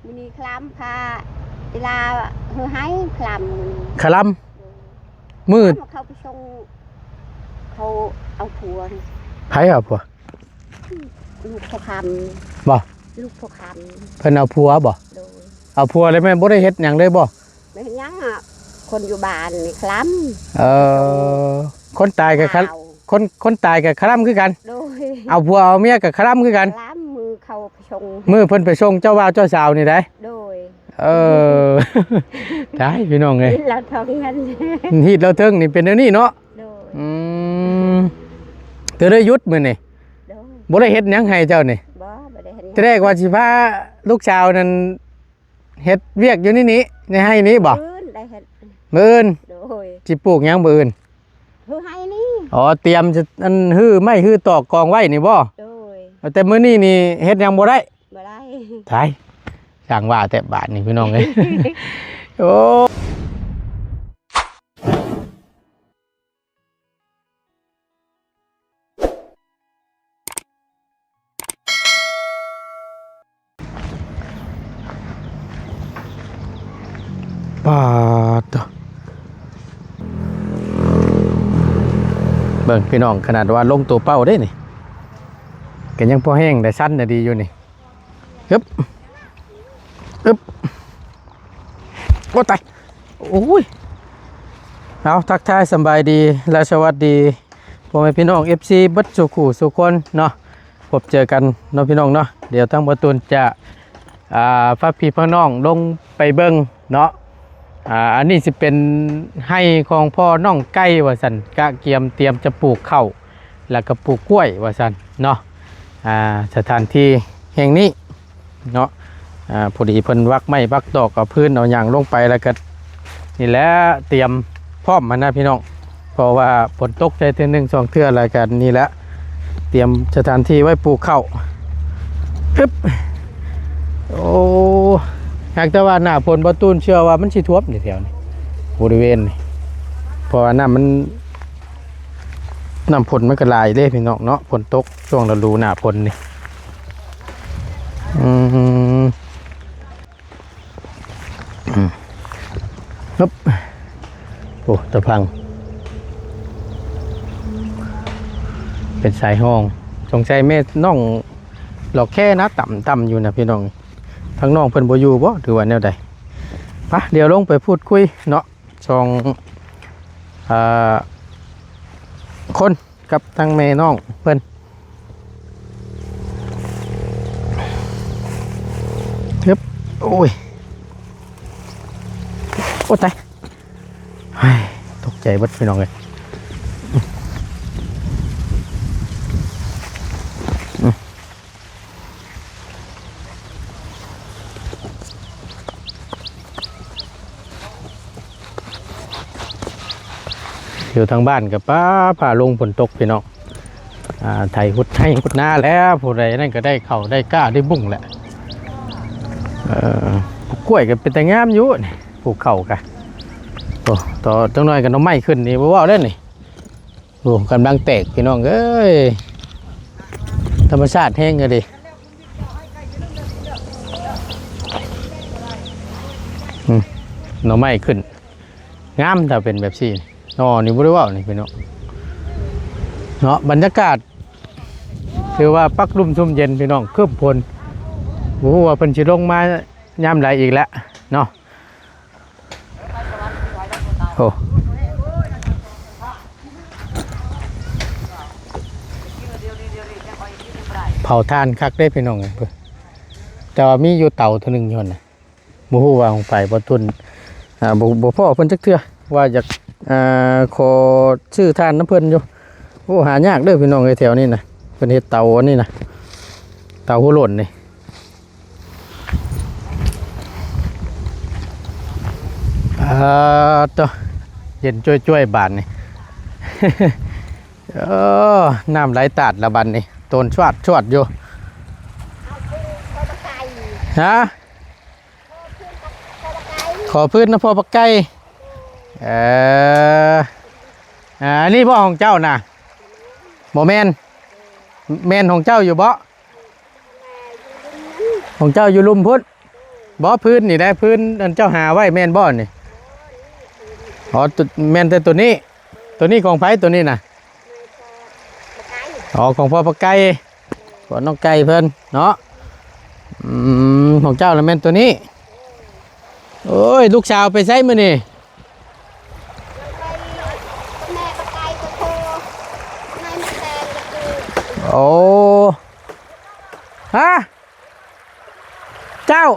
ມື້ນີ້ຄະລຳພາ ເວລາເຮົາໃຫ້ຄະລຳມື້ນີ້ ຄະລຳ ໂດຍ ມື້ ເຂົາໄປສົ່ງ ເຂົາເອົາຜົວ ໃຜເອົາຜົວ? ລູກພໍ່ຄຳ ບໍ່? ລູກພໍ່ຄຳ ເພິ່ນເອົາຜົວບໍ່? ໂດຍ ເອົາຜົວແລ້ວແມ່ນບໍ່ໄດ້ເຮັດຫຍັງເລີຍບໍ່? ແມ່ນຫຍັງອະ ຄົນຢູ່ບ້ານນີ້ຄະລຳ ເອີ ຄົນຕາຍກໍຄະ ຄົນ ຄົນຕາຍກໍຄະລຳຄືກັນ ໂດຍ ເອົາຜົວເອົາເມຍກໍຄະລຳຄືກັນ ຄະລຳມື້ເຂົາ ສົ່ງ ມື້ເພິ່ນໄປສົ່ງເຈົ້າບ່າວເຈົ້າສາວນີ້ໄດ໋ ໂດຍ ເອີ ຕາຍພີ່ນ້ອງເອີຍ ຮີດລາວເທິງຫັ້ນ ຮີດລາວເທິງນີ້ເປັນແນວນີ້ເນາະ ໂດຍ ອືມ ກໍເລີຍຢຸດມື້ນີ້ ໂດຍ ບໍ່ໄດ້ເຮັດຫຍັງໃຫ້ເຈົ້ານີ້ ບໍ່ ບໍ່ໄດ້ເຮັດຫຍັງ ແຕ່ແລກວ່າຊິພາລູກສາວນັ້ນເຮັດວຽກຢູ່ໃນນີ້ ໃນໄຮ່ນີ້ບໍ່? ມື້ອື່ນໄດ້ເຮັດ ມື້ອື່ນ ໂດຍ ຊິປູກຫຍັງມື້ອື່ນ? ຄືໄຮ່ນີ້ ອໍ ຕຽມຈະ ອັນ ຮື້ໄມ້ຮື້ຕອກກອງໄວ້ນີ້ບໍ່? ໂດຍ ແຕ່ມື້ນີ້ນີ້ເຮັດຫຍັງບໍ່ໄດ້ ບໍ່ໄດ້ ຕາຍ ຊ່າງວ່າແຕ່ບາດນີ້ພີ່ນ້ອງເອີຍ ໂອ້ ປາດໂທ້ ເບິ່ງພີ່ນ້ອງ ຂະໜາດວ່າລົງໂຕເປົ້າເດ້ນີ້ ກໍຍັງພໍແຮງໄດ້ ຊັນນະດີຢູ່ນີ້ ຮຶບ ອຶບ ໂອ້ ຕາຍ ໂອ້ຍ ເອົາ ທັກທາຍສະບາຍດີ ແລະ ສະຫວັດດີ ພໍ່ແມ່ພີ່ນ້ອງ ເອັຟຊີ ເບິດສູ່ຄູ່ສູ່ຄົນເນາະ ພົບເຈີກັນເນາະພີ່ນ້ອງເນາະ ດຽວທາງບ່າວຕູນຈະ ອ່າ ພາພີ່ພານ້ອງລົງໄປເບິ່ງເນາະ ອ່າ ອັນນີ້ຊິເປັນໄຮ່ຂອງພໍ່ນ້ອງໄກ່ວ່າຊັ້ນ ກະກຽມຕຽມຈະປູກເຂົ້າ ແລ້ວກໍປູກກ້ວຍວ່າຊັ້ນເນາະ ອ່າ ສະຖານທີ່ແຫ່ງນີ້ເນາະ ອ່າ ພໍດີເພິ່ນວັກໄມ້ວັກຕອກ ເອົາພື້ນເອົາຫຍັງລົງໄປ ແລ້ວກໍນີ້ແຫຼະ ຕຽມພ້ອມຫັ້ນນະພີ່ນ້ອງ ເພາະວ່າຝົນຕົກໃສ່ເທື່ອໜຶ່ງສອງເທື່ອ ແລ້ວກໍນີ້ແຫຼະ ຕຽມສະຖານທີ່ໄວ້ປູກເຂົ້າ ອຶບ ໂອ້ ຫາກແຕ່ວ່າໜ້າຝົນ ບ່າວຕູນເຊື່ອວ່າມັນຊິຖ້ວມນີ້ແຖວນີ້ ບໍລິເວນນີ້ ເພາະວ່ານ້ຳມັນ ນ້ຳຝົນມັນກໍຫຼາຍເດ້ພີ່ນ້ອງເນາະ ຝົນຕົກຊ່ວງລະດູໜ້າຝົນນີ້ ອືມ ອືມ ຮຶບ ໂອ້ ຕາພັງ ເປັນສາຍຮ່ອງ ສົງໄສແມ່ນ້ອງຫຼອກແຄນະ ຕ່ຳ ຕ່ຳຢູ່ນະພີ່ນ້ອງ ທາງນ້ອງເພິ່ນບໍ່ຢູ່ບໍ່ ຫຼືວ່າແນວໃດ? ປະ ດຽວລົງໄປພູດຄຸຍເນາະ ສອງ ເອີ ຄົນ ກັບທາງແມ່ນ້ອງເພິ່ນ ຮຶບ ໂອ້ຍ ໂອ້ ຕາຍ ເຮີ້ຍ ຕົກໃຈເບິດພີ່ນ້ອງເອີຍ ອືມ. ຢູ່ທາງບ້ານກໍ ປ້າ ຟ້າລົງຝົນຕົກພີ່ນ້ອງ ອ່າ ໄຖຫຸດໄຮ່ຫຸດນາແລ້ວ ຜູ້ໃດນັ້ນກໍໄດ້ເຂົ້າໄດ້ກ້າໄດ້ບຸ້ງແຫຼະ ເອີ ປູກກ້ວຍກໍເປັນຕາງາມຢູ່ນີ້ ປູກເຂົ້າກະ ໂອ້ ຕໍ່ຈັກໜ້ອຍກໍໜໍ່ໄມ້ຂຶ້ນນີ້ ບໍ່ເວົ້າແລ້ວນີ້. ໂອ້ ກຳລັງແຕກພີ່ນ້ອງເອີຍ ທຳມະຊາດແຮງເລີຍເດ ອືມ ໜໍ່ໄມ້ຂຶ້ນງາມ ຖ້າເປັນແບບຊີ້ ໜໍ່ນີ້ບໍ່ໄດ້ເວົ້ານີ້ພີ່ນ້ອງເນາະ ບັນຍາກາດຖືວ່າປັກລຸ່ມຊຸ່ມເຢັນພີ່ນ້ອງ ຄຶ້ມຝົນ ບໍ່ຮູ້ວ່າເພິ່ນຊິລົງມາຍາມໃດອີກແຫຼະເນາະ. ໂອ້ ເຜົາຖ່ານຄັກເດ້ພີ່ນ້ອງເອີຍ ແຕ່ວ່າມີຢູ່ເຕົາໂຕໜຶ່ງຢູ່ຫັ້ນນະ ບໍ່ຮູ້ວ່າຂອງໃຜ ບໍ່ທົນ ອ່າ ບໍ່ ບໍ່ພໍ້ເພິ່ນຈັກເທື່ອ ວ່າຢາກ ອ່າ ຂໍຊື້ຖ່ານນຳເພິ່ນຢູ່ ໂອ້ ຫາຍາກເດີພີ່ນ້ອງເອີຍ ແຖວນີ້ນະ ເພິ່ນເຮັດເຕົາອັນນີ້ນະ ເຕົາຫົວໂລ້ນນີ້. ອ່າ ໂຕ ເຢັນຈ້ວຍໆ ບາດນີ້ ເອີ ນ້ຳໄຫຼຕາດລະບາດນີ້ ໂຕນຊວດໆ ຢູ່ ຮະ ຂໍພື້ນນຳພໍ່ບັກໄກ່ ເອີ ອ່າ ອັນນີ້ບໍ່ຂອງເຈົ້ານະ? ບໍ່ແມ່ນ ແມ່ນຂອງເຈົ້າຢູ່ບໍ່? ຂອງເຈົ້າຢູ່ລຸ່ມພຸ້ນ ບໍ່ ພື້ນນີ້ໄດ້ ພື້ນອັນເຈົ້າຫາໄວ້ແມ່ນບໍ່ນີ້? ອໍ ໂຕ ແມ່ນແຕ່ໂຕນີ້. ໂຕນີ້ຂອງໃຜໂຕນີ້ນະ? ອໍ ຂອງພໍ່ປາໄກ່ ຂອງນ້ອງໄກ່ເພິ່ນເນາະ. ອືມ ຂອງເຈົ້າລະແມ່ນໂຕນີ້. ໂອ້ຍ ລູກສາວໄປໃສມື້ນີ້? ໂອ້ ຮະ? ເຈົ້າ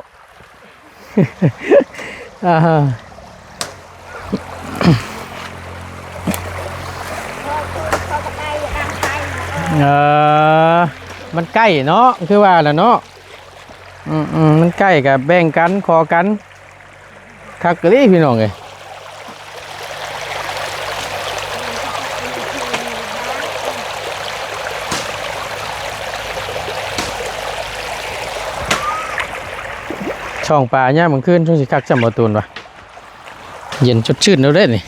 ອ່າ ເອີ ມັນໃກ້ເນາະ ຄືວ່າລະເນາະ. ອືມໆ ມັນໃກ້ກະແບ່ງກັນ ຂໍກັນ ຄັກອີ່ຫຼີພີ່ນ້ອງເອີຍ. ສ່ອງປາຍາມກາງຄືນ ຊ່ວງຊິຄັກຊ່ຳບໍ່ຕູນວະ ເຢັນສົດຊື່ນເລີຍເດ້ນີ້.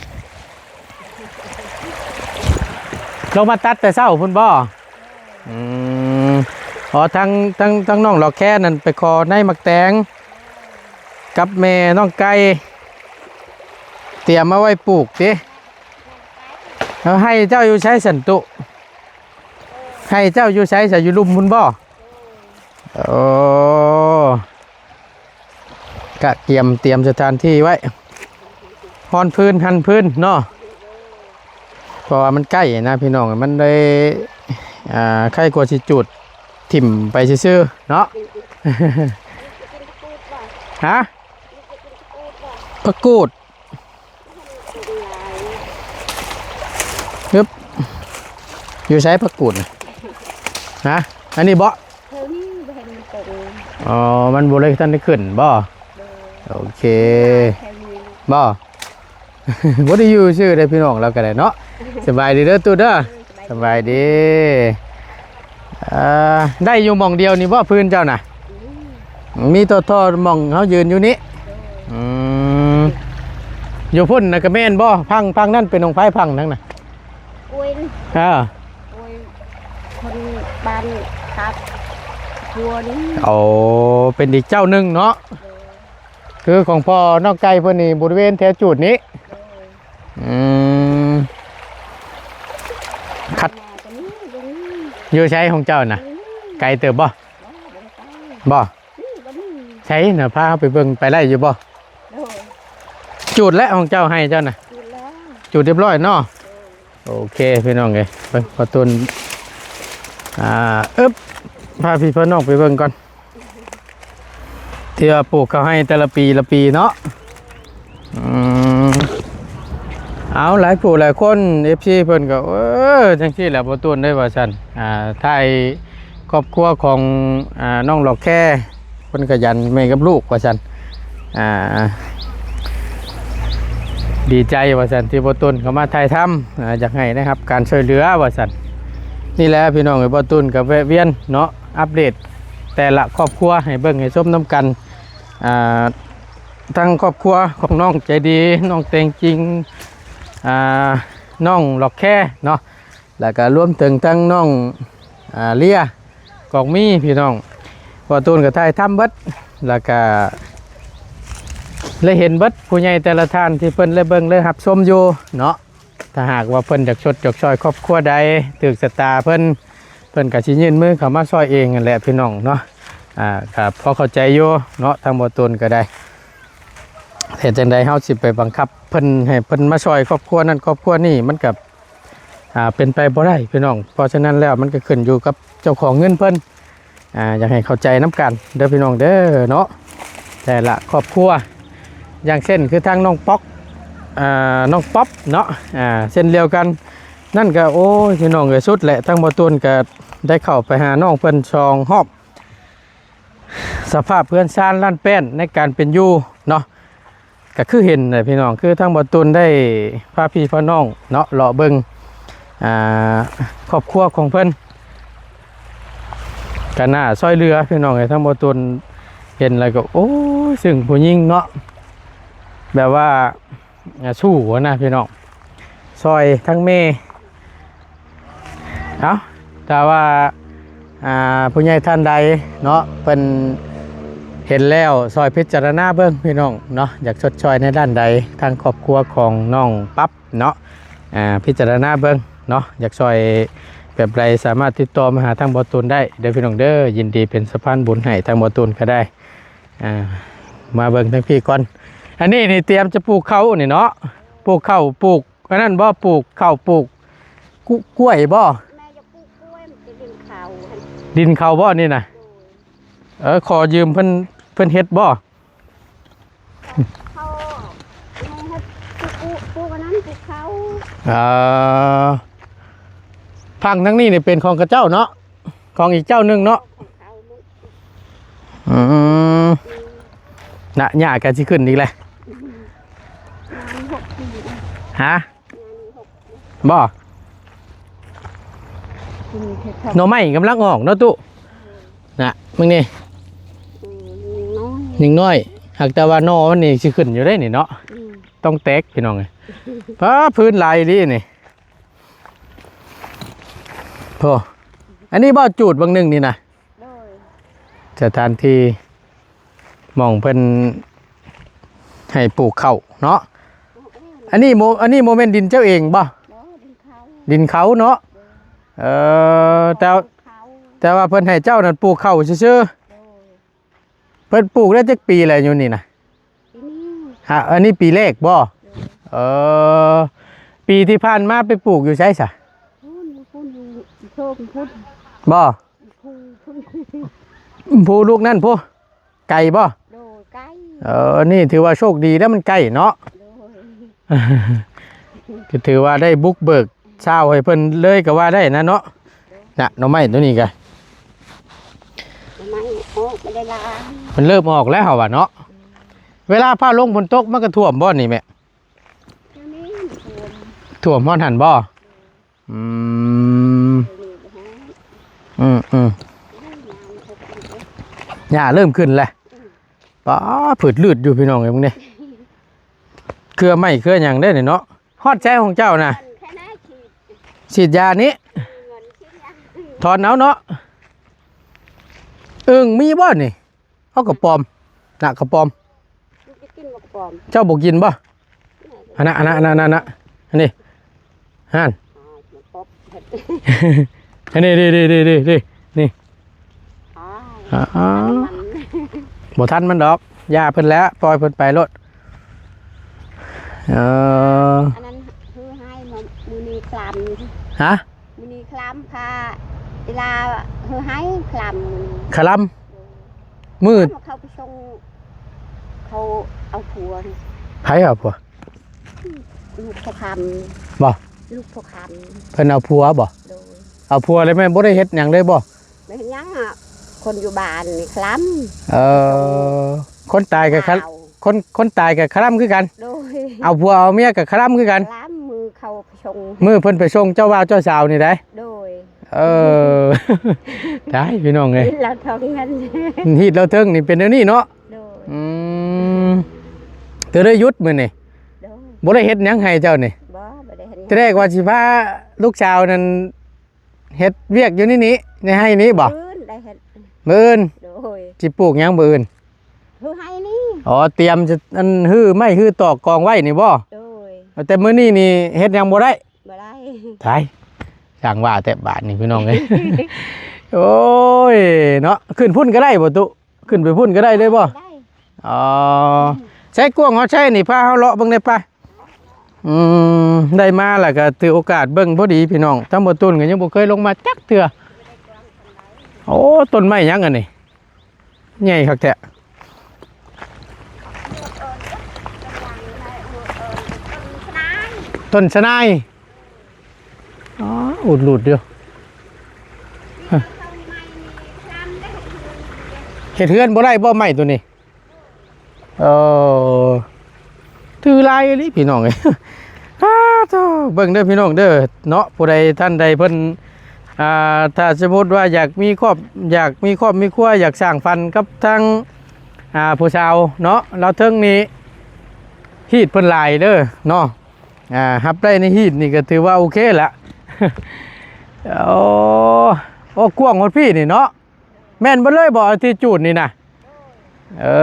ລົງມາຕັດແຕ່ເຊົ້າພຸ້ນບໍ່? ອືມ ອໍ ທັງ ທັງ ທັງນ້ອງຫຼອກແຄນັ້ນໄປຂໍໃນໝາກແຕງ ກັບແມ່ນ້ອງໄກ່ ຕຽມມາໄວ້ປູກຕິ. ເອົາ ໄຮ່ເຈົ້າຢູ່ໃສຊັ້ນຕຸ? ໄຮ່ເຈົ້າຢູ່ໃສຊະ? ຢູ່ລຸ່ມພຸ້ນບໍ່? ໂອ້ ກະກຽມຕຽມສະຖານທີ່ໄວ້ ຮ້ອນພື້ນ ຫັນພື້ນເນາະ ເພາະວ່າມັນໃກ້ນະພີ່ນ້ອງ ມັນໄດ້ ອ່າ ໄຄກວ່າຊິຈູດຖິ້ມໄປຊື່ໆເນາະ. ຮະ? ຜັກກູດ ຮຶບ ຢູ່ໃສຜັກກູດນະ? ຮະ? ອັນນີ້ບໍ່? ເທິງນີ້ບໍ່ເຫັນມັນຕົງ. ອໍ ມັນບໍ່ໄດ້ ທັນໄດ້ຂຶ້ນບໍ່? ໂດຍ ໂອເຄ ແຖວນີ້ບໍ່? ບໍ່ໄດ້ຢູ່ຊື່ເດ້ພີ່ນ້ອງ ລາວກໍໄດ້ເນາະ. ສະບາຍດີເດີຕູ້ເດີ. ສະບາຍດີ. ເອີ ໄດ້ຢູ່ໝ່ອງດຽວນີ້ບໍ່ ພື້ນເຈົ້ານະ? ອືມ ມີຕໍ່ໆ ໝ່ອງເຮົາຢືນຢູ່ນີ້. ໂດຍ ອືມ ຢູ່ພຸ້ນນະກະແມ່ນບໍ່? ພັງ ພັງນັ້ນເປັນຂອງໃຜ ພັງນັ້ນນະ? ໂອ້ຍ ເອີ ໂອ້ຍ ຄົນບ້ານຄັບຄົວນີ້. ໂອ້ ເປັນອີກເຈົ້າໜຶ່ງເນາະ. ໂດຍ ຄືຂອງພໍ່ນ້ອງໄກ່ເພິ່ນນີ້ ບໍລິເວນແຖວຈູດນີ້. ໂດຍ ອືມ ຄັດ ແມ່ຕົວນີ້ ຕົວນີ້ ຢູ່ໃສຂອງເຈົ້ານະ? ອືມ ໄກເຕີບບໍ່? ບໍ່ ບໍ່ໄດ້ໄກ ບໍ່? ນີ້ ບໍ່ມີ ໃສນະ? ພາເຮົາໄປເບິ່ງ ໄປໄດ້ຢູ່ບໍ່? ໂດຍ ຈູດແລ້ວຂອງເຈົ້າ ໄຮ່ເຈົ້ານະ? ຈູດແລ້ວ ຈູດຮຽບຮ້ອຍເນາະ. ໂດຍ ໂອເຄພີ່ນ້ອງເອີຍ ເບິ່ງພໍ່ຕຸນ ອ່າ ອຶບ ພາພີ່ພານ້ອງໄປເບິ່ງກ່ອນ ທີ່ວ່າປູກເຂົ້າໄຮ່ແຕ່ລະປີລະປີເນາະ. ອືມ ເອົາ ຫຼາຍຜູ້ຫຼາຍຄົນ ເອັຟຊີ ເພິ່ນກໍ ເອີ ຈັ່ງຊີ້ແຫຼະພໍ່ຕຸນເອີຍ ວ່າຊັ້ນ ອ່າ ຖ່າຍຄອບຄົວຂອງ ອ່າ ນ້ອງຫຼອກແຄ ເພິ່ນຂະຫຍັນແມ່ກັບລູກວ່າຊັ້ນ ອ່າ ດີໃຈວ່າຊັ້ນ ທີ່ພໍ່ຕຸນເຂົ້າມາຖ່າຍທຳ ອ່າ ຢາກໃຫ້ໄດ້ຮັບການຊ່ວຍເຫຼືອວ່າຊັ້ນ. ນີ້ແຫຼະພີ່ນ້ອງເອີຍ ພໍ່ຕຸນກໍແວະວຽນເນາະ ອັບເດດແຕ່ລະຄອບຄົວໃຫ້ເບິ່ງໃຫ້ຊົມນຳກັນ. ອ່າ ທັງຄອບຄົວຂອງນ້ອງໃຈດີ ນ້ອງແຕງຈິງ ອ່າ ນ້ອງຫຼອກແຄເນາະ ແລ້ວກໍລວມເຖິງທັງນ້ອງ ອ່າ ເລຍ ກອກມີພີ່ນ້ອງ ພໍ່ຕູນກໍຖ່າຍທຳເບິດ ແລ້ວກໍໄດ້ເຫັນເບິດຜູ້ໃຫຍ່ແຕ່ລະທ່ານທີ່ເພິ່ນໄດ້ເບິ່ງໄດ້ຮັບຊົມຢູ່ເນາະ. ຖ້າຫາກວ່າເພິ່ນຢາກຊົດຢາກຊ່ອຍຄອບຄົວໃດຖືກຊະຕາເພິ່ນ ເພິ່ນກໍຊິຍື່ນມືເຂົ້າມາຊ່ອຍເອງຫັ້ນແຫຼະພີ່ນ້ອງເນາະ. ອ່າ ກໍພໍເຂົ້າໃຈຢູ່ເນາະ ທາງພໍ່ຕູນກໍໄດ້ ເຮັດຈັ່ງໃດເຮົາຊິໄປບັງຄັບເພິ່ນໃຫ້ເພິ່ນມາຊ່ອຍຄອບຄົວນັ້ນຄອບຄົວນີ້ ມັນກໍ ອ່າ ເປັນໄປບໍ່ໄດ້ພີ່ນ້ອງ. ເພາະສະນັ້ນແລ້ວມັນກໍຂຶ້ນຢູ່ກັບເຈົ້າຂອງເງິນເພິ່ນ ອ່າ ຢາກໃຫ້ເຂົ້າໃຈນຳກັນເດີພີ່ນ້ອງເດີເນາະ ແຕ່ລະຄອບຄົວ. ຢ່າງເຊັ່ນຄືທາງນ້ອງປັອກ ອ່າ ນ້ອງປັອບເນາະ ອ່າ ເຊັ່ນດຽວກັນ ນັ້ນກໍ ໂອ້ຍ ພີ່ນ້ອງເອີຍ ສຸດແຫຼະ. ທາງພໍ່ຕູນກໍໄດ້ເຂົ້າໄປຫານ້ອງເພິ່ນສອງຮອບ ສະພາບເຮືອນຊານລ້ານແປ້ນໃນການເປັນຢູ່ເນາະ ກໍຄືເຫັນແຫຼະພີ່ນ້ອງ ຄືທາງບ່າວຕຸນໄດ້ພາພີ່ພານ້ອງເນາະ ເລາະເບິ່ງ ອ່າ ຄອບຄົວຂອງເພິ່ນ ກໍໜ້າຊ່ອຍເຫຼືອພີ່ນ້ອງເອີຍ. ທາງບ່າວຕຸນເຫັນແລ້ວກໍ ໂອ້ຍ ຊຶ່ງຜູ້ຍິງເນາະ ແບບວ່າ ອ່າ ສູ້ຫັ້ນນະພີ່ນ້ອງ ຊ່ອຍທັງແມ່. ເອົ້າ ຖ້າວ່າ ອ່າ ຜູ້ໃຫຍ່ທ່ານໃດເນາະ ເພິ່ນ ເຫັນແລ້ວຊ່ອຍພິຈາລະນາເບິ່ງພີ່ນ້ອງເນາະ, ຢາກຊົດຊ່ອຍໃນດ້ານໃດ ທາງຄອບຄົວຂອງນ້ອງປັບເນາະ, ອາ ພິຈາລະນາເບິ່ງເນາະ, ຢາກຊ່ອຍແບບໃດສາມາດຕິດຕໍ່ມາຫາທາງບໍ່ຕູນໄດ້ເດີພີ່ນ້ອງເດີ. ຍິນດີເປັນສະພານບຸນໃຫ້ທາງບໍ່ຕູນກໍໄດ້. ອາ ມາເບິ່ງທາງພີ້ກ່ອນ. ອັນນີ້ນີ້ຕຽມຈະປູກເຂົ້ານີ້ເນາະ, ປູກເຂົ້າ ປູກອັນນັ້ນບໍ່? ປູກເຂົ້າ ປູກ ກ້ວ- ກ້ວຍບໍ່? ແມ່ຈະປູກກ້ວຍ ມັນເປັນດິນເຂົາຫັ້ນ. ດິນເຂົາບໍ່ນີ້ນະ? ໂດຍ. ເອີ ຂໍຢືມເພິ່ນ ເພິ່ນເຮັດບໍ່? ເຂົາ ເຂົາເຮັດປູກ ປູກອັນນັ້ນ ປູກເຂົ້າ. ເອີ ຝັ່ງທາງນີ້ນີ້ເປັນຂອງເຂົາເຈົ້າເນາະ? ຂອງອີກເຈົ້າໜຶ່ງເນາະ? ຂອງເຂົາໝົດ. ອືມ ນະ ຫຍ້າກໍຊິຂຶ້ນອີກແຫຼະ. ອືມ ຫົກປີ. ຮະ? ບໍ່ ໜໍ່ໄມ້ກຳລັງອອກເນາະຕຸ. ນະ ມຶງນີ້ ອືມ ຍັງນ້ອຍ ຍັງນ້ອຍ ຫາກແຕ່ວ່າໜໍ່ມັນນີ້ຊິຂຶ້ນຢູ່ເດ້ນີ້ເນາະ. ອືມ ຕ້ອງແຕກພີ່ນ້ອງເອີຍ. ປ້າ ພື້ນຫຼາຍອີ່ຫຼີນີ້. ໂອ້ ອັນນີ້ບໍ່ ຈູດບາງໜຶ່ງນີ້ນະ? ໂດຍ. ສະຖານທີ່ໝ່ອງເພິ່ນໃຫ້ປູກເຂົ້າເນາະ. ອັນນີ້ບໍ່ ອັນນີ້ບໍ່ແມ່ນດິນເຈົ້າເອງບໍ່? ບໍ່ ດິນເຂົາ ດິນເຂົາເນາະ. ໂດຍ. ເອີ ແຕ່ ເຂົາ ແຕ່ວ່າເພິ່ນໃຫ້ເຈົ້ານັ້ນປູກເຂົ້າຊື່ໆ. ໂດຍ. ເພິ່ນປູກໄດ້ຈັກປີແລ້ວຢູ່ນີ້ນະ? ປີນີ້. ຮະ ອັນນີ້ປີແລກບໍ່? ໂດຍ. ເອີ ປີທີ່ຜ່ານມາໄປປູກຢູ່ໃສຊະ? ພຸ້ນ ພຸ້ນ ຢູ່ໂຊກພຸ້ນ. ບໍ່? ພູພຸ້ນ ພູລູກນັ້ນພຸ້ນ ໄກບໍ່? ໂດຍ ໄກ. ເອີ ນີ້ຖືວ່າໂຊກດີແລ້ວ ມັນໃກ້ເນາະ. ໂດຍ. ກໍຖືວ່າໄດ້ບຸກເບີກຊາວໃຫ້ເພິ່ນເລີຍກໍວ່າໄດ້ນະເນາະ. ໂດຍ. ນະ ໜໍ່ໄມ້ຕົວນີ້ກະ ໜໍ່ໄມ້ອອກມາໄດ້ຫຼາຍ ມັນເລີ່ມອອກແລ້ວເຮົາວ່າເນາະ. ອືມ ເວລາຟ້າລົງຝົນຕົກມັນກໍຖ້ວມບໍ່ນີ້ແມ່? ດຽວນີ້ຖ້ວມ ຖ້ວມຮອດຫັ້ນບໍ່? ອືມ ອືມໆ ຫຍ້າເລີ່ມຂຶ້ນແລ້ວ. ປ້າ ຜືດລືດຢູ່ພີ່ນ້ອງເອີຍ ມຶງນີ້ ເຄືອໄມ້ເຄືອຫຍັງເດ້ນີ້ເນາະ. ຮອດໃສຂອງເຈົ້ານະ? ແຄ່ນັ້ນ ສີດ ສີດຢານີ້ ເງິນສີດຢາ ຖອນເອົາເນາະ. ອຶ່ງມີບໍ່ນີ້? ເອົາກະປອມ ນະ ກະປອມ ມັນຈະກິນບໍ່ກະປອມ? ເຈົ້າບໍ່ກິນບໍ່? ອັນນະ ອັນນະ ອັນນະ ອັນນະ ອັນນີ້ ຫັ້ນ ອັນນີ້ ນີ້ ນີ້ ນີ້ ນີ້ ນີ້ ນີ້ ອ້າວ ອ້າວ ບໍ່ທັນມັນດອກ ຢ່າເພິ່ນແຫຼະ ປ່ອຍເພິ່ນໄປໂລດ. ເອີ ອັນນັ້ນຄືໃຫ້ມື້ນີ້ຄລຳ ຮະ? ມື້ນີ້ຄລຳ ພາອີລາເຮີໄຮຄລຳ ຄລຳ ໂດຍ ມື້ ເຂົາໄປສົ່ງ ເຂົາເອົາຜົວ. ໃຜເອົາຜົວ? ລູກພໍ່ຄຳ ບໍ່? ລູກພໍ່ຄຳ ເພິ່ນເອົາຜົວບໍ່? ໂດຍ. ເອົາຜົວແລ້ວແມ່ນບໍ່ໄດ້ເຮັດຫຍັງເລີຍບໍ່? ບໍ່ເຮັດຫຍັງອະ ຄົນຢູ່ບ້ານນີ້ຄລຳ. ເອີ ຄົນຕາຍກໍຄລຳ ຄົນ ຄົນຕາຍກໍຄລຳຄືກັນ. ໂດຍ. ເອົາຜົວເອົາເມຍກໍຄລຳຄືກັນ. ຄລຳ ມື້ເຂົາ ສົ່ງ ມື້ເພິ່ນໄປສົ່ງເຈົ້າບ່າວເຈົ້າສາວນີ້ໄດ໋. ໂດຍ. ເອີ ຕາຍພີ່ນ້ອງເອີຍ ຮີດລາວເທິງຫັ້ນ ຮີດລາວເທິງນີ້ເປັນແນວນີ້ເນາະ. ໂດຍ. ອືມ ເຈົ້າໄດ້ຢຸດມື້ນີ້? ໂດຍ. ບໍ່ໄດ້ເຮັດຫຍັງໃຫ້ເຈົ້ານີ້? ບໍ່ ບໍ່ໄດ້ເຮັດຫຍັງ. ທີແລກວ່າຊິພາລູກສາວນັ້ນເຮັດວຽກຢູ່ໃນນີ້ ໃນໄຮ່ນີ້ບໍ່? ມື້ອື່ນໄດ້ເຮັດ ມື້ອື່ນ. ໂດຍ. ຊິປູກຫຍັງມື້ອື່ນ? ຄືໄຮ່ນີ້. ອໍ ຕຽມຈະ ອັນ ຮື້ໄມ້ຮື້ຕອກກອງໄວ້ນີ້ບໍ່? ໂດຍ. ແຕ່ມື້ນີ້ນີ້ເຮັດຫຍັງບໍ່ໄດ້? ບໍ່ໄດ້. ຕາຍ ຊ່າງວ່າແຕ່ບາດນີ້ພີ່ນ້ອງເອີຍ ໂອ້ຍເນາະ. ຂຶ້ນພຸ້ນກໍໄດ້ບໍ່ຕຸ? ຂຶ້ນໄປພຸ້ນກໍໄດ້ເລີຍບໍ່? ໄດ້. ອໍ ໃຊ້ກວາງເຮົາໃຊ້ນີ້ ພາເຮົາເລາະເບິ່ງໄດ້ປະ? ອືມ ໄດ້ມາແລ້ວກໍຖືໂອກາດເບິ່ງພໍດີພີ່ນ້ອງ. ທາງບໍ່ຕູນກໍຍັງບໍ່ເຄີຍລົງມາຈັກເທື່ອ. ໂອ້ ຕົ້ນໄມ້ຫຍັງອັນນີ້? ໃຫຍ່ຄັກແທ້. ຕົ້ນສະໜາຍ. ອໍ ອຸດຫຼຸດຢູ່. ເຮັດເຮືອນບໍ່ໄດ້ບໍ່ໄມ້ໂຕນີ້? ເອີ ຖືຫຼາຍອີ່ຫຼີພີ່ນ້ອງເອີຍ. ອ້າໂທ້ ເບິ່ງເດີພີ່ນ້ອງເດີເນາະ. ຜູ້ໃດທ່ານໃດເພິ່ນ ອ່າ ຖ້າສົມມຸດວ່າຢາກມີຄອບ ຢາກມີຄອບມີຄົວ ຢາກສ້າງຝັນກັບທາງ ອ່າ ຜູ້ສາວເນາະ ລາວເທິງນີ້ ຮີດເພິ່ນຫຼາຍເດີເນາະ. ອ່າ ຮັບໄດ້ໃນຮີດນີ້ກໍຖືວ່າໂອເຄລະ. ໂອ້ ໂອ້ ກວ້າງຮອດພີ້ນີ້ເນາະ. ແມ່ນເບິດເລີຍບໍ່ ທີ່ຈູດນີ້ນະ? ເອີ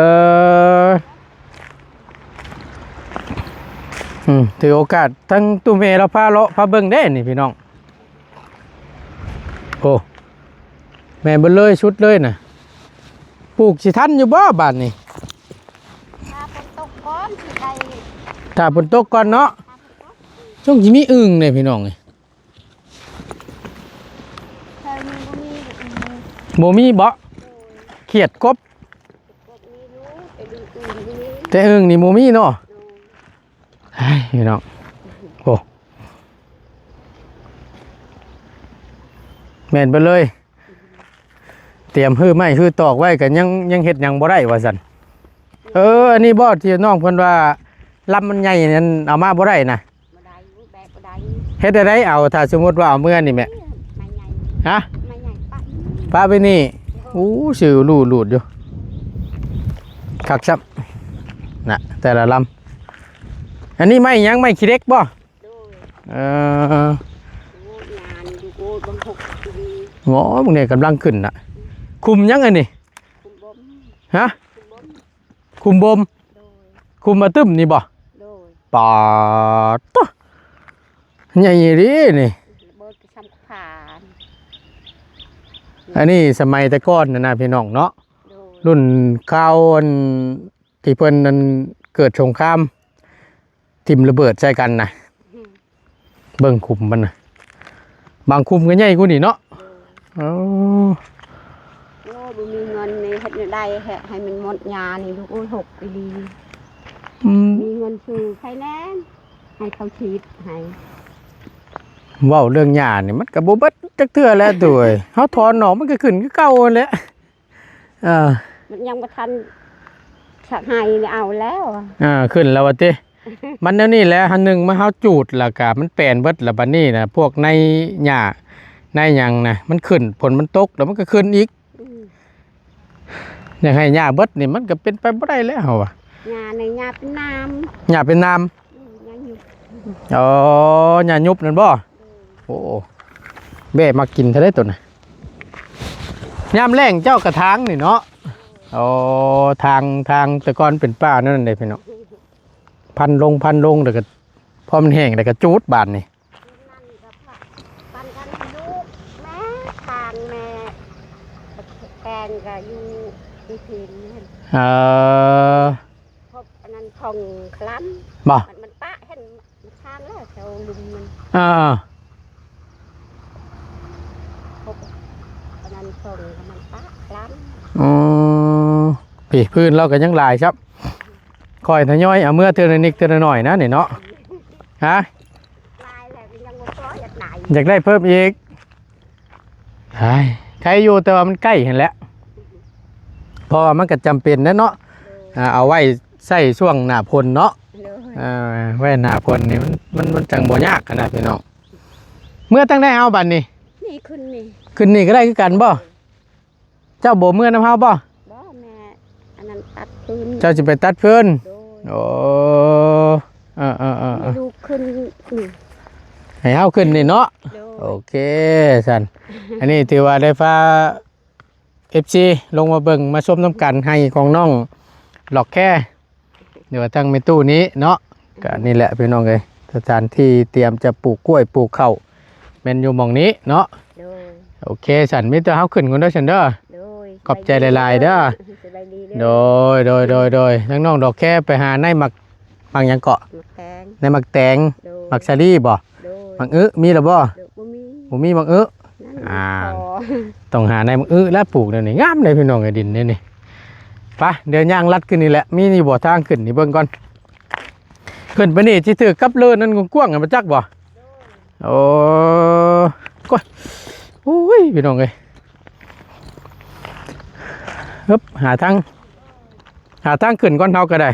ອືມ ຖືໂອກາດທັງຕູ້ແມ່ລາວພາເລາະພາເບິ່ງເດ້ນີ້ພີ່ນ້ອງ. ໂອ້ ແມ່ນເບິດເລີຍ ສຸດເລີຍນະ. ປູກຊິທັນຢູ່ບໍ່ບາດນີ້? ຖ້າຝົນຕົກກ່ອນຊິໄດ້ ຖ້າຝົນຕົກກ່ອນເນາະ. ຊ່ວງຊິມີອຶ່ງເດ້ພີ່ນ້ອງເອີຍ. ແຖວນີ້ບໍ່ມີອຶ່ງ. ບໍ່ມີບໍ່? ຂຽດ ກົບ ກົບມີຢູ່ ແຕ່ອຶ່ງ ອຶ່ງບໍ່ມີ. ແຕ່ອຶ່ງນີ້ບໍ່ມີເນາະ. ໂດຍ ເຮີ້ຍ ພີ່ນ້ອງ ໂອ້ ແມ່ນເບິດເລີຍ. ຕຽມຮື້ໄມ້ຮື້ຕອກໄວ້ກໍຍັງ ຍັງເຮັດຫຍັງບໍ່ໄດ້ວ່າຊັ້ນ. ເອີ ອັນນີ້ບໍ່ ທີ່ນ້ອງເພິ່ນວ່າລຳມັນໃຫຍ່ນັ້ນ ເອົາມາບໍ່ໄດ້ນະ? ບໍ່ໄດ້ ແບກບໍ່ໄດ້. ເຮັດແນວໃດເອົາ ຖ້າສົມມຸດວ່າເອົາເມືອນີ້ແມ່? ໄມ້ໃຫຍ່ ຮະ? ໄມ້ໃຫຍ່ປະ ປະໄວ້ນີ້. ໂອ້ ຊື່ຫຼູດໆຢູ່ ຄັກຊ້ຳນະ ແຕ່ລະລຳ. ອັນນີ້ໄມ້ຫຍັງ? ໄມ້ຂີ້ເຫຼັກບໍ່? ໂດຍ ເອີ ໂອ້ຍ ຍານີ້ດູໂອ້ຍ ເບິ່ງ ຫົກປີ. ໂອ້ ບາງນີ້ກຳລັງຂຶ້ນນະ. ຂຸມຫຍັງອັນນີ້? ຂຸມບົ່ມ ຮະ? ຂຸມບົ່ມ ຂຸມບົ່ມ. ໂດຍ ຂຸມມາຕຶ້ມນີ້ບໍ່? ໂດຍ ປາດໂທ້ ໃຫຍ່ອີ່ຫຼີນີ້. ເບີດກໍຊ່ຳຂາ. ອັນນີ້ສະໄໝແຕ່ກ່ອນນະ ພີ່ນ້ອງເນາະ. ໂດຍ ລຸ້ນຄາວອັນ ທີ່ເພິ່ນນັ້ນເກີດສົງຄາມ ຖິ້ມລະເບີດໃສ່ກັນນະ. ອືມ ເບິ່ງຂຸມມັນນະ ບາງຂຸມກໍໃຫຍ່ກວ່ານີ້ເນາະ. ໂດຍ ເອີ ໂອ້ ບໍ່ມີເງິນນີ້ ເຮັດແນວໃດໃຫ້ ໃຫ້ມັນໝົດຫຍ້ານີ້ລູກເອີຍ. ຫົກອີ່ຫຼີ. ອືມ ມີເງິນຊື້ໄຟແນນໃຫ້ເຂົາສີດໃຫ້. ເວົ້າເລື່ອງຫຍ້ານີ້ ມັນກໍບໍ່ເບິດຈັກເທື່ອແຫຼະ ໂດຍ ເຮົາຖອນອອກ ມັນກໍຂຶ້ນຄືເກົ່າຫັ້ນແຫຼະ. ເອີ ມັນຍັງບໍ່ທັນສະໄຫແລ້ວ ເອົາແລ້ວ. ເອີ ຂຶ້ນແລ້ວວ່າຕິ. ມັນແນວນີ້ແຫຼະ ອັນໜຶ່ງມາເຮົາຈູດ ແລ້ວກະມັນແປນເບິດ ແລ້ວບັດນີ້ນະ ພວກໃນຫຍ້າໃນຫຍັງນະ ມັນຂຶ້ນ ຝົນມັນຕົກ ແລ້ວມັນກໍຂຶ້ນອີກ. ອືມ ຢາກໃຫ້ຫຍ້າເບິດນີ້ ມັນກໍເປັນໄປບໍ່ໄດ້ແລ້ວ ເຮົາວ່າ. ຫຍ້າໃນຫຍ້າເປັນໜາມ ຫຍ້າເປັນໜາມ. ອືມ ຫຍ້າຍຸບ. ອໍ ຫຍ້າຍຸບນັ້ນບໍ່? ໂດຍ ໂອ້ ແບ້ມັກກິນເທົ່າໃດໂຕນະ. ຍາມແລ້ງເຈົ້າກະຖາງນີ້ເນາະ. ໂອ້ ຖາງ ຖາງແຕ່ກ່ອນເປັນປ່າແນວນັ້ນເດ້ພີ່ນ້ອງ. ພັນລົງ ພັນລົງ ແລ້ວກະພໍມັນແຫ້ງ ແລ້ວກະຈູດບາດນີ້. ນັ້ນກໍ ປັນກັນຢູ່ ແມ່ທາງແມ່ແຕງກໍຢູ່ທີ່ພີນ. ເອີ ພວກອັນນັ້ນຂອງຄະລຳ ບໍ່? ມັນ ມັນປະເຫັນ ມັນທາງແລ້ວແຖວລຸ່ມມັນ. ເອີ ພວກອັນນັ້ນຂອງມັນປະຄະລຳ. ອໍ ພີ້ ພື້ນລາວກໍຍັງຫຼາຍຊ້ຳ. ຄ່ອຍທະຍອຍເອົາເມືອເທື່ອລະນິດເທື່ອລະໜ້ອຍນະນີ້ເນາະ. ຮະ? ຫຼາຍແລ້ວຍັງບໍ່ພໍ ຢາກໄດ້ ຢາກໄດ້ເພີ່ມອີກ. ໃຊ່ ໄຄຢູ່ ແຕ່ວ່າມັນໃກ້ຫັ້ນແຫຼະ ເພາະວ່າມັນກໍຈຳເປັນແຫຼະເນາະ. ໂດຍ ອ່າ ເອົາໄວ້ໃຊ້ຊ່ວງໜ້າຝົນເນາະ. ໂດຍ ອ່າ ໄວ້ໜ້າຝົນນີ້ ມັນ ມັນ ມັນຈັ່ງບໍ່ຍາກຫັ້ນນະພີ່ນ້ອງ. ເມືອທາງໃດເຮົາບັດນີ້? ນີ້ ຂຶ້ນນີ້ ຂຶ້ນນີ້ກໍໄດ້ຄືກັນບໍ່? ເຈົ້າບໍ່ເມືອນຳເຮົາບໍ່? ບໍ່ ແມ່ອັນນັ້ນຕັດຟືນ. ເຈົ້າຊິໄປຕັດຟືນ? ໂດຍ ໂອ້ ເອີໆໆໆ ໃຫ້ລູກຂຶ້ນນີ້ ໃຫ້ເຮົາຂຶ້ນນີ້ເນາະ. ໂດຍ ໂອເຄຊັ້ນ ອັນນີ້ຖືວ່າໄດ້ພາ ເອັຟຊີ ລົງມາເບິ່ງມາຊົມນຳກັນ ໄຮ່ຂອງນ້ອງຫຼອກແຄ ຫຼືວ່າທາງແມ່ຕູ້ນີ້ເນາະ. ກະນີ້ແຫຼະພີ່ນ້ອງເອີຍ ສະຖານທີ່ຕຽມຈະປູກກ້ວຍປູກເຂົ້າ ແມ່ນຢູ່ໝ່ອງນີ້ເນາະ. ໂດຍ ໂອເຄຊັ້ນ ມີແຕ່ເຮົາຂຶ້ນກ່ອນເດີຊັ້ນເດີ. ໂດຍ ຂອບໃຈຫຼາຍໆເດີ. ສະບາຍດີເດີ. ໂດຍ ໂດຍ ໂດຍ ໂດຍ ທາງນ້ອງດອກແຄໄປຫາໃນໝາກ ໝາກຫຍັງເກາະ? ໝາກແຕງ ໃນໝາກແຕງ. ໂດຍ ໝາກສາລີບໍ່? ໂດຍ ໝາກອຶມີແລ້ວບໍ່? ໂດຍ ບໍ່ມີ ບໍ່ມີໝາກອຶ. ອ່າ ຕ້ອງຫາໃນໝາກອຶແລ້ວປູກແນວນີ້ ງາມເດ້ພີ່ນ້ອງເອີຍ ດິນແນວນີ້. ໄປ ດຽວຍ່າງລັດຂຶ້ນນີ້ແຫຼະ ມີຢູ່ບໍ່ທາງຂຶ້ນນີ້ ເບິ່ງກ່ອນ. ຂຶ້ນໄປນີ້ຊິຖືກກັບເລີນນັ້ນກວ້າງໆ ບໍ່ຈັກບໍ່? ໂອ້ ໂອ້ຍ ພີ່ນ້ອງເອີຍ ຮຶບ ຫາທາງ ຫາທາງຂຶ້ນກ່ອນ ເຮົາກໍໄດ້.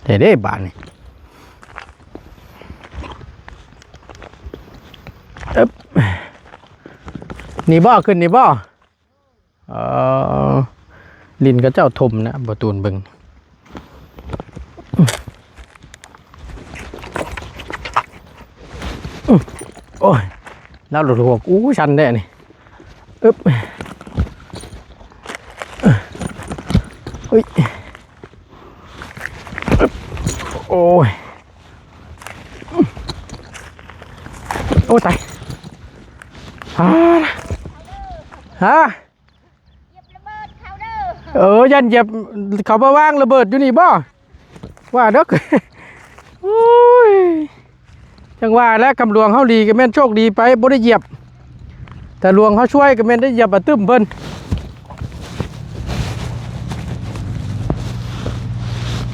ເດ້ ເດ້ ບາດນີ້ ອຶບ ນີ້ບໍ່? ຂຶ້ນນີ້ບໍ່? ເອີ ດິນເຂົາເຈົ້າຖົມນະ ບໍ່ຕູນເບິ່ງ. ໂອ້ຍ ລາວໂດດຫົວ ອູ້ ຊັນແທ້ນີ້ ອຶບ ເອີຍ ໂອ້ຍ ໂອ້ ຕາຍ ຮາ ຮາ ຢຽບລະເບີດເຂົາເດີ ເອີ ຢ້ານຢຽບ ເຂົາມາວາງລະເບີດຢູ່ນີ້ບໍ່? ວ່າດອກ ໂອ້ຍ ຈັ່ງວ່າແຫຼະ ຄຳຫຼວງເຮົາດີກໍແມ່ນໂຊກດີໄປ ບໍ່ໄດ້ຢຽບ ແຕ່ຫຼວງເຮົາຊ່ວຍກໍແມ່ນໄດ້ຢຽບມາຕຶ້ມເພິ່ນ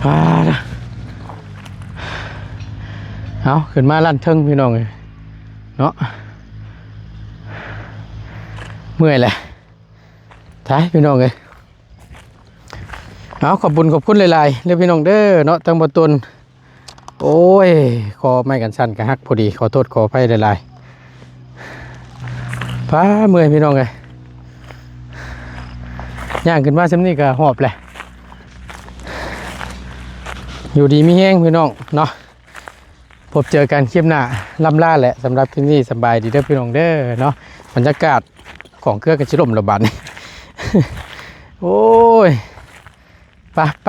ອ່າ ເອົາ ຂຶ້ນມາລານເທິງພີ່ນ້ອງເອີຍເນາະ ເມື່ອຍແຫຼະ ໄປພີ່ນ້ອງເອີຍ ເອົາ ຂອບບຸນຂອບຄຸນຫຼາຍໆເດີພີ່ນ້ອງເດີເນາະ ທັງບໍ່ຕົນ ໂອ້ຍ ຄໍໄມ້ກັນສັ່ນກະຫັກພໍດີ ຂໍໂທດຂໍອະໄພຫຼາຍໆ ປ້າ ເມື່ອຍພີ່ນ້ອງເອີຍ ຍ່າງຂຶ້ນມາສ່ຳນີ້ກະຫອບແຫຼະ ຢູ່ດີມີແຮງພີ່ນ້ອງເນາະ ພົບເຈີກັນຄລິບໜ້າ ລ່ຳລາແຫຼະ ສຳລັບຄລິບນີ້ສະບາຍດີເດີພີ່ນ້ອງເດີເນາະ ບັນຍາກາດຂອງເຄືອກະຊິລົ້ມລະບາດນີ້ ໂອ້ຍ ໄປ ໄປ